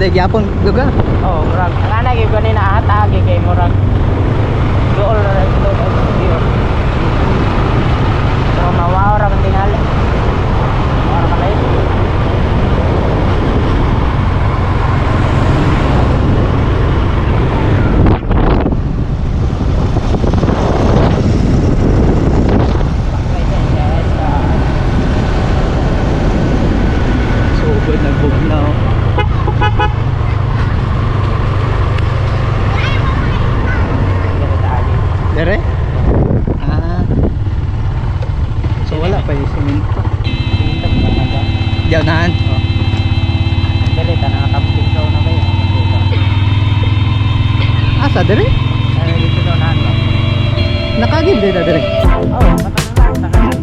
na dahil gyapon lugar. Oh, murag ana gyud gani na atagi kay murag duol ra ito diyo. Pero mawaw ra man tingali. Ora kalay. Sugod nagbugnaw. Dere? Ah. So wala pa yung simento. Diyaw naan. Dali, tanang camping daw na ba yun? Asa dere? Ano dito daw na ano? Nakagil din na dere. Oh, matanong lang, tanong.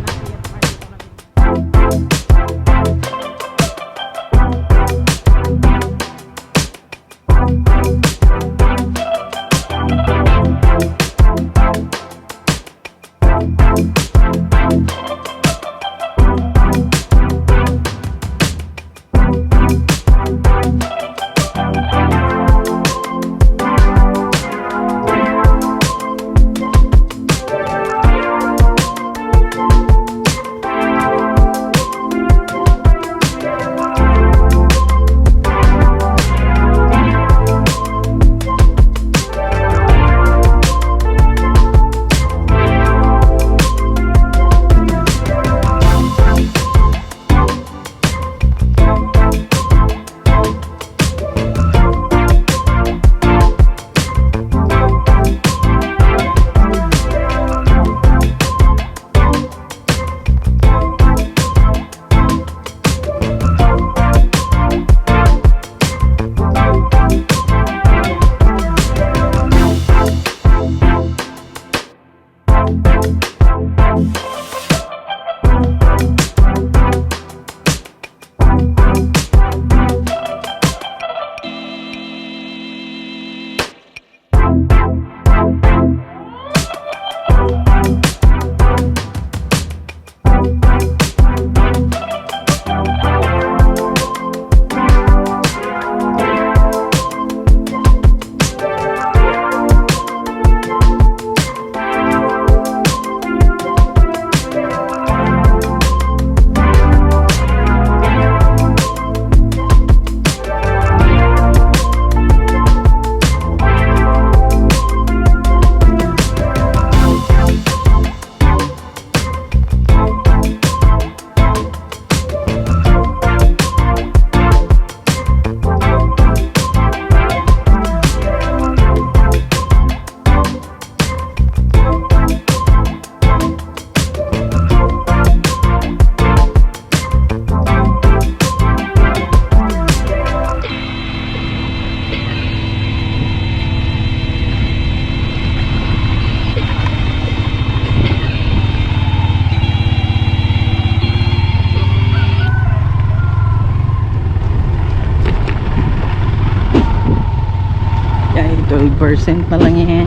Ay, 12% na lang eh.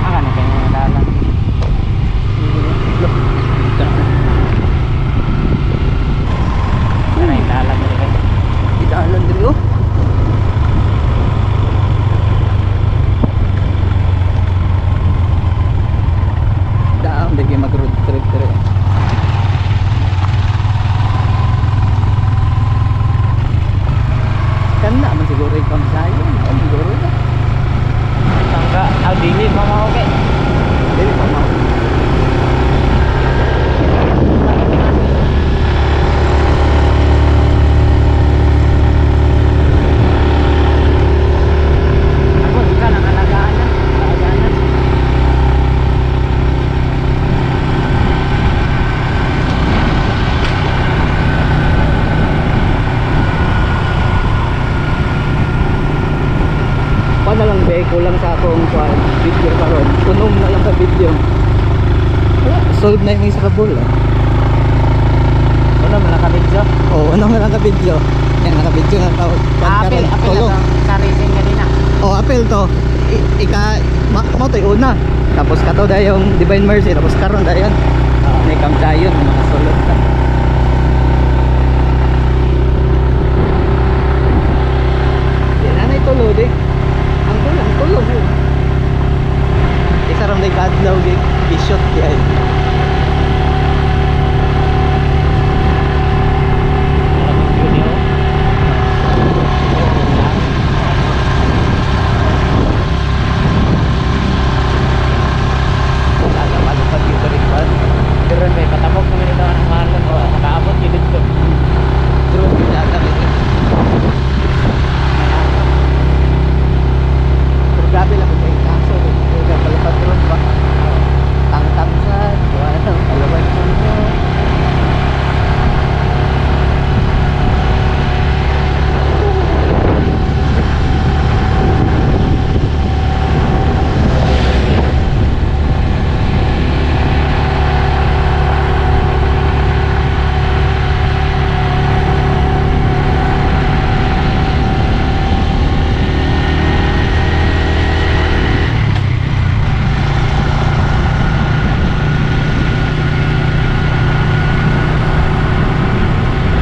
Ah, ano kayo mga dalan? Ano yung dalan dali kayo? Idalan diri oh. Daam lagi mag road trip diri. Kana man siguro yung kamsayon. Ano siguro na. Tangka, ah, dili pa mo okay. Dili pa mao. Ako, di ka nakalagaan na. Alagaan na. Pa na lang be, kulang sa akong kuan, video karon. Unom na lang sa video. Wala, solve na yung isa ka bull, eh. Ano, mga kabidyo? Oo, ano nga lang ka video. Yan, naka-video na tao. Kuan Ah, apel, karon, apel na tulo. to. Sa racing kanina. Oh, apel to. Ika, mo to una. Tapos kato dayong Divine Mercy, tapos karon dayon. May kamdayon makasulod ta. Di na na tulod eh. Ang tulog, ang tulog eh. Isa ram day kadlaw gi gi-shoot di ay. Alam mo yun yun. Lalapad yung barikwan. Pero may patabok naman ito ang mahal ko. Nakaabot yun dito. Drone yung data ito. Pero grabe lang kung may kaso. Kung palapad drone ba? Tangtang sa, wala, palapad drone.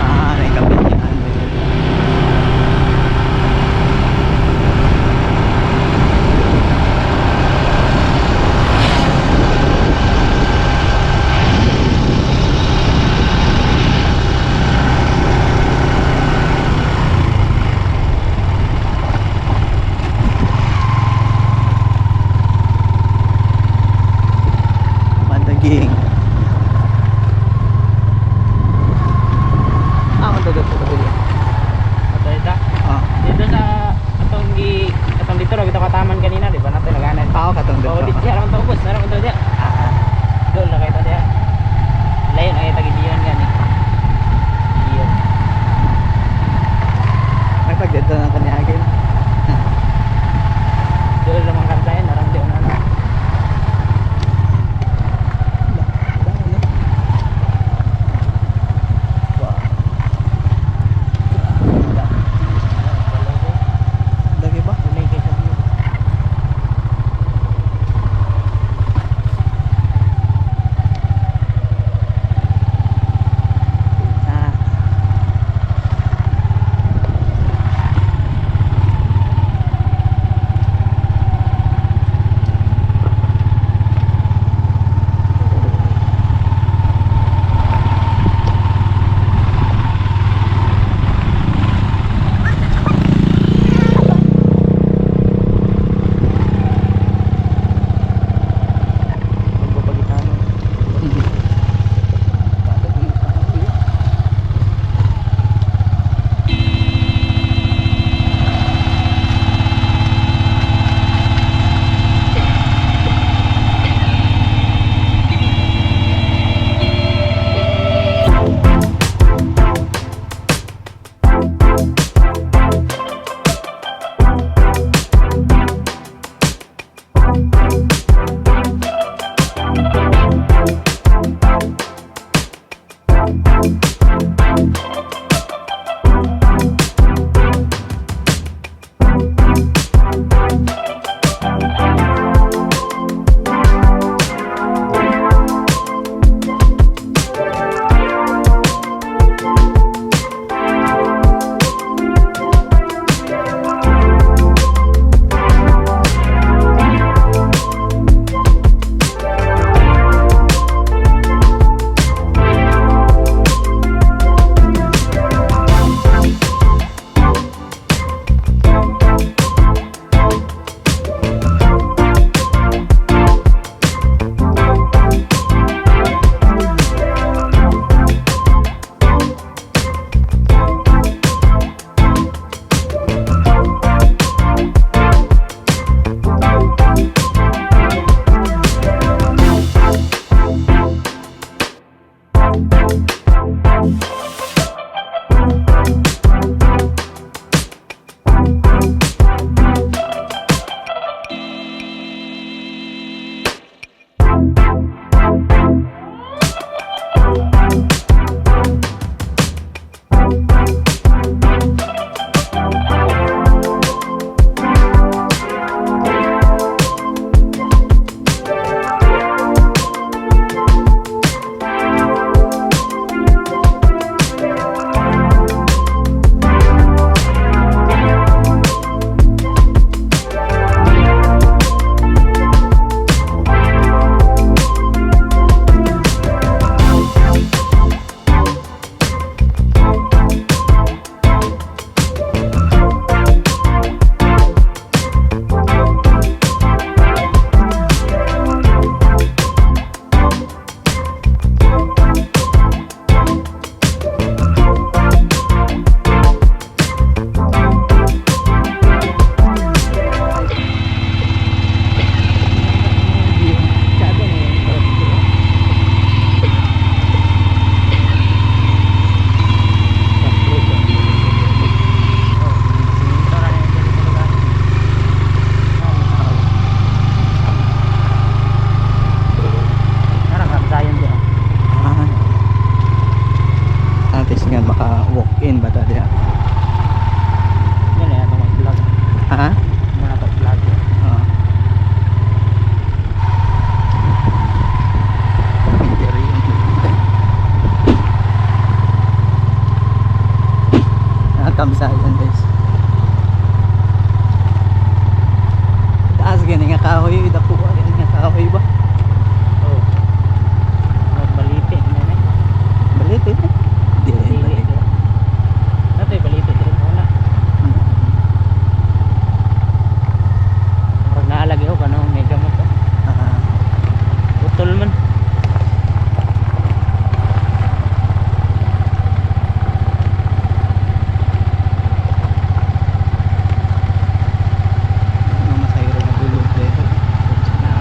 Ah, naikapit niya. Mandaging. Ah, mandagat sa kabila. Patay ta. Ah, Dito sa atong gi atong dito ra kita kataman kanina, di ba natin naganan. ah, katong Oh, dito. di siya raman to ubos, naman to diya. Ah, Doon na kayo to diya. Layo na kayo tagidiyon gani. Diyon. may pag dito na kanyagin. Doon lang ang kantayan, naram di na. Camp Zion, guys. Taas gani nga kahoy, dako gani nga kahoy ba? Oh. Magbalite na ni. Balit eh. Di rin balit. Natoy balite diri muna. Pag naalagi ko kanang may gamot oh. Ah, Utol man. Ano masayro na tulog dito. Na.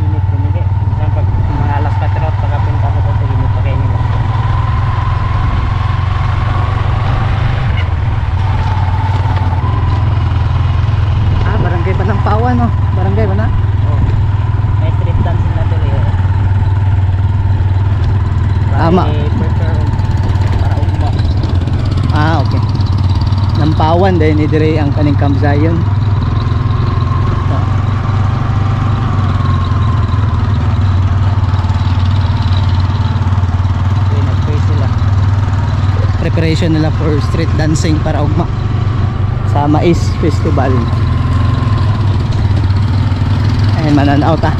Init kumili. Minsan pag mga alas 4 pagkapin pa ako dito, init pa kayo nila. Ah, barangay pa ng Pawan, no? Barangay ba na? Oh. May street dance na dito eh. Tama. Prepare para ugma. Ah, okay. Nampawan dahil ni dire ang kaning Camp Zion. Ah. Okay, nag-pray sila. Preparation nila for street dancing para ugma sa Mais Festival. Ayan, mananaw ta.